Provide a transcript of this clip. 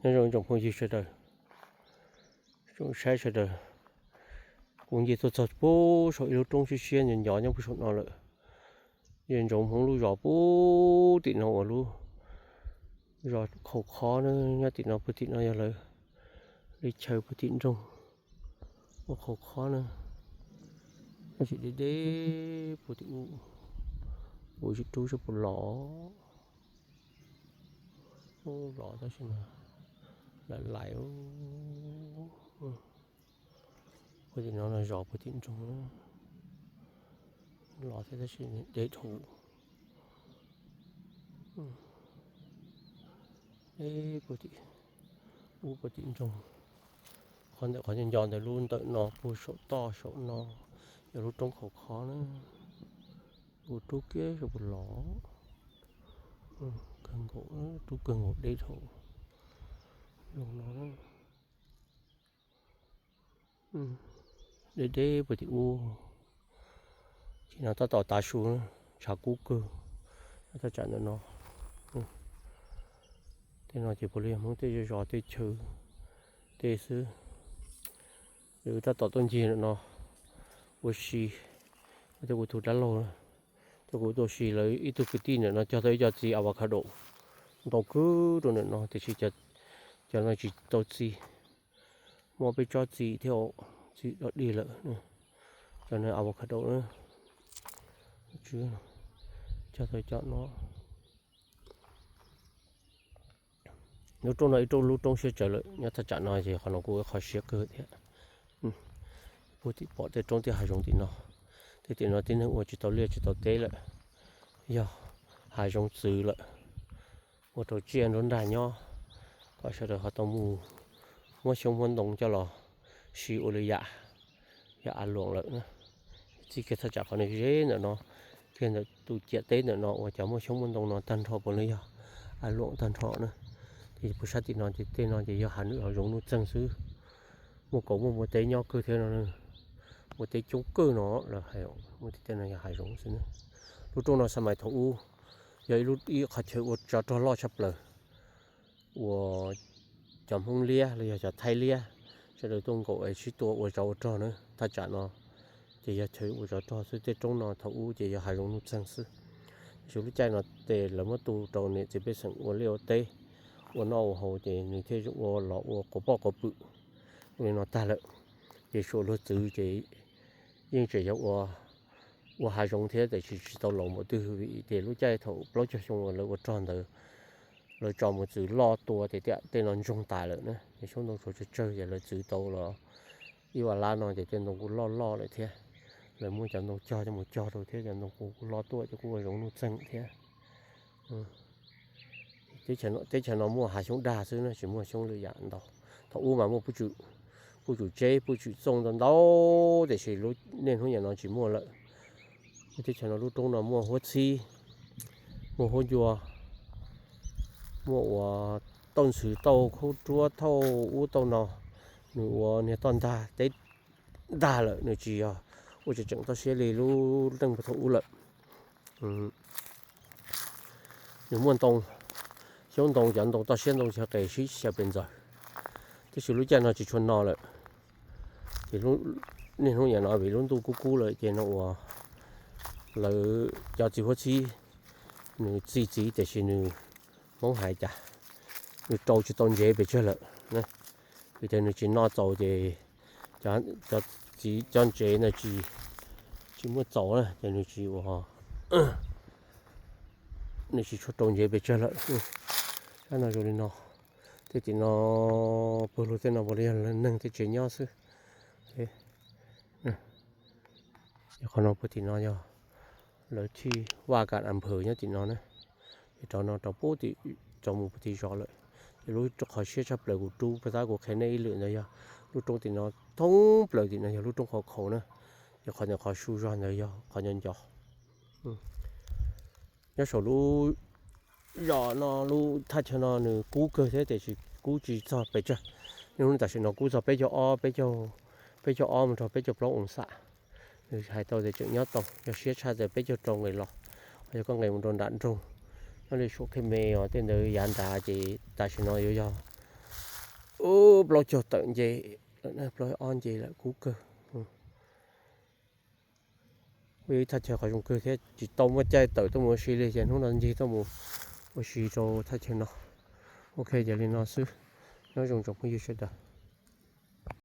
Nyob zoo tsoom phooj ywg sawv daws, tsoom saib sawv daws, kuv nce tuaj txog puag saum ib lub roob siab siab nco nco nyob puag saum no lawm. Yog ntsoov Hmoob lub zos puag tim no uas lub zos Khaum Khob na, nyob tim no puag tim no yog lawv li chaw puag tim nroog ua Khaum Khob na. Tab sis deb deb puag tim ub, kuv tsis rub saib puas los, los tab sis mas lawv lais puag tim no no zos puag tim nroog, los thiab tab sis deb dhau, deb puag tim ub puag tim nroog. Qhov ntawm qhov nco nco ntawm lub ntawm no puag saum toj saum no yog lub roob Khaum Khob na. Kuv rub kiag saib puas los, kawg nkaus, rub kawg nkaus deb dhau zoo no. Deb deb puag tim ub, tim no tab tom tav su, tshav kub kawg. Thaj tsam ntawm no, tej no ces puav leej yog Hmoob tej zej zos tej chaw tej xwb. Wb tab tom tuaj ncig ntawm no ua si, thiab kuv tus dab laug, thiab kuv tuaj ua si, lawv ib tug kwv tij ntawm no cog tau ib co txiv avocado ntau kawg rau ntawm no tiam sis cov no tsis tau txi, muaj peb tsob txi thiab, txi dog dig lawm. Cov no avocado na, cog tau cov no. Lub roob no ib lub roob siab tsawv lawm, nyob thaj tsam no ces qhov no kuj ib qho siab kawg thiab. Puag tim pom tej roob tej hav zoov tim no, tej tim no tib neeg ua tsis tau liaj tsis tau teb lawm, yog hav zoov txwv lawm. Ua rau tsiaj nruab nrag nyob, kom sawv daws ho tau mus muab xyoob muab ntoo coj los siv ua lwm yam, yog av luam lawm na. Txij kiag thaj tsam qhov no ze ntawm no, kiag ntawm tus ciam teb ntawm no uas cov muaj xyoob muaj ntoo no tag nrho puav leej yog av luam tag nrho na. Ces puag sab tim no ces tej no ces yog hav zoov nuj txeeg xwb. Muaj kauv muaj npua teb nyob kawg thiab no, npua teb coob kawg no lawm, muaj tej no yog hav zoov xwb na. Lub roob no xab mais thaum ub yog ib lub, ib qhov chaw ua tsov rog loj tshaj plaws, uas cov Hmoob liab los yog cov Thaib liab sawv daws tuaj nkaum es sib tua ua tsov ua rog na. Thaj tsam no ces yog chaw ua tsov rog xwb, tej roob no thaum ub ces yog hav zoov nuj txeeg xwb. Tab sis lub caij no ces lawv muab tu rau niam txiv pej xeem ua liaj ua teb, ua noj ua haus ces nws thiaj ua los ua quas poj quas pwm. Ua li no tag lawm, ces suam luag txwv ces yeej tseem yog ua, ua hav zoov thiab tiam sis tsis tau laus npaum twg vim tias lub caij thaum plaub caug xyoo uas lawv ua rog ntawd, lawv tso mus txwv loj tua ces tej no ntsoog tas lawm na, ces xyoob ntoo tshuav tsawg tsawg ces lawv txwv tau los ib vas lab no ces tej ntoo kuj loj loj lawm thiab. Lawv muab cov ntoo cog coj mus cog rau thiab cov ntoo kuj kuj loj tuaj ces kuj ua zoov nuj txeeg thiab. Teb chaws no muaj hav xyoob dag xwb na, tsis muaj xyoob lwm yam ntau. Thaum ub mas muaj puj tswm tseb puj tswm txooj ntau ntau, tiam sis niaj hnub nim no tsis muaj lawm. Teb chaws no lub roob no muaj huab txhib, muaj huab ncua, muaj ua tauj ntxhw tauj khaub ruab thauj ub tauj no, nws ua niag toj ntag teb ntag lawm, nws tsis yog ua tseem tseem toj siab li lub neej thaum ub lawm. Nws muaj ntoo, xyoob ntoo cov ntoo toj siab ntoo chaw qes sib xyaw pes ntxaws, tab sis lub caij no tsis tshua no lawm. Ces niaj hnub nim no vim lub ntuj kub kub lawm ces no ua lawv cov txiv huab txhib, nws txi txiv tiam sis nws, Hmoob hais cas, nws rau tsis tau ntsev pes tsawg lawm. Vim tias nws tsis no txaus ces cov txiv cov ntsev na tsis muaj txaus na ces nws tsis ua, nws tsis tshua rau ntsev pes tsawg lawm. Sab no zoo li no, tej tim no pawg lug tej no puav leej yog neeg tej tsev nyob xwb. Qhov no puag tim no yog lawv thij Vaj Kam Am Phawv nyob tim no na. Ces rov no rau puag tim, rov mus puag tim zos lawm. Ces lub qhov siab tshaj plaws kuv rub puag ta kuv qhia nej ib lwm ntawd yog lub roob tim no, thoob plaws tim no yog lub roob Khaum Khoom na. Ces qhov ntawm qhov su zog ntawd yog qhov nco nco. Nyob saum lub zos no lub thaj chaw no nws kub kawg thiab tiam sis kub tsis txog pes tsawg. Niaj hnub tam sim no kub txog peb caug ob, peb caug ob mus rau peb caug plaub oo xam. Nws hais tau tias tseem nyob tau, yog siab tshaj tias peb caug rau nqes los, yog koj nqes mus rau nram nroog, Nyob li Suam Khe Me os, tej ntawd yav nrad ces tam sim no yuav yog plaub caug tawm nce lawm, plaub ob nce lawm, kub kawg. Kuj yog ib thaj chaw qhov zoo kawg thiab tsis tau muaj caij tawm tuaj mus ua si li ces hnub no ncig tuaj mus ua si rau thaj chaw no. Ok, ces li no xwb. Nyob zoo tsoom phooj ywg sawv daws.